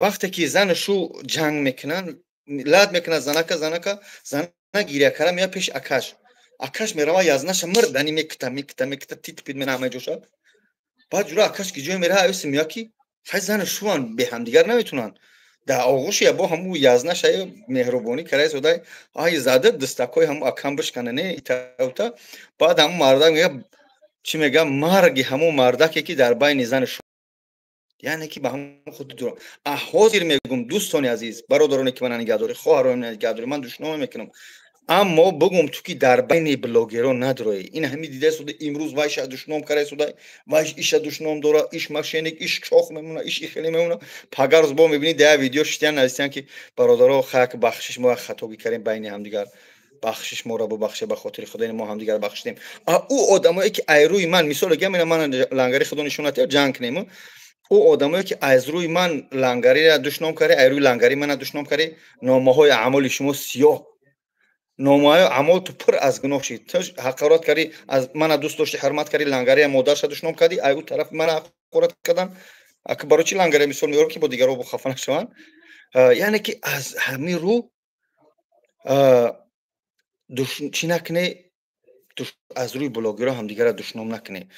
Вақте ки зану шу ҷанг мекунанд, лат мекунад занака, занака, зана гиря кара меяд пеши акаш. Акаш мерава, язнаша мирдани мекита, мекита, мекита, титпид мена ҳамаи ҷоша. Баъд ҷура акаш ки ҷое мерава, аюси меяд, ки хай, зану шуан беҳамдигар наметунанд. Дар оғӯши ябо ҳаму язнаша меҳрубонӣ карай содай, ай зада дастакҳои ҳаму акам бишкана, не итаута. Баъд ҳаму мардак мега, чӣ мега: «Марги ҳамун мардаке, ки дар байни зану шу», яъне ки ба ҳамон худ дур. А ҳозир мегум, дӯстони азиз, бародароне ки мана нигаҳдорӣ, хоҳароне нигаҳдорӣ, ман душном мекунам, аммо бугум ту, ки дар байни блогерон надроӣ. Ин ҳами дида суда, имрӯз вайша душном карай суда, вайш иша душном дора, иш мошенник, иш чох мемона, иш ихеле мемона. Пага рӯз бо мебинӣ, да видео шитян, нависиян, ки бародаро, хак, бахшиш, мо хатогӣ кардем байни ҳамдигар, бахшиш, моро бубахше, ба хотири Худо мо ҳамдигар бахшидем. А ӯ одамое, ки ай рӯи ман, мисол гам, ина ман лангари Худо нишон натиҳад, ҷанг кунем, ӯ одамое, ки аз рӯи ман лангарира душном карӣ, ай рӯи лангари мана душном карӣ, номаҳои аъмоли шумо сиёҳ, номаҳои аъмол ту пур аз гуноҳ шид. Ту ҳақорат кардӣ, аз мана дӯст дошти, ҳурмат кардӣ, лангария модарша душном кардӣ, ай ӯ тарафи мана ҳақорат кардан. Барои чӣ лангария мисол меорам, ки бо дигарҳо бо хафа нашаванд? Яъне ки аз ҳамин рӯ чӣ накунӣ, аз рӯи блогерҳо ҳамдигарро душном накунӣ.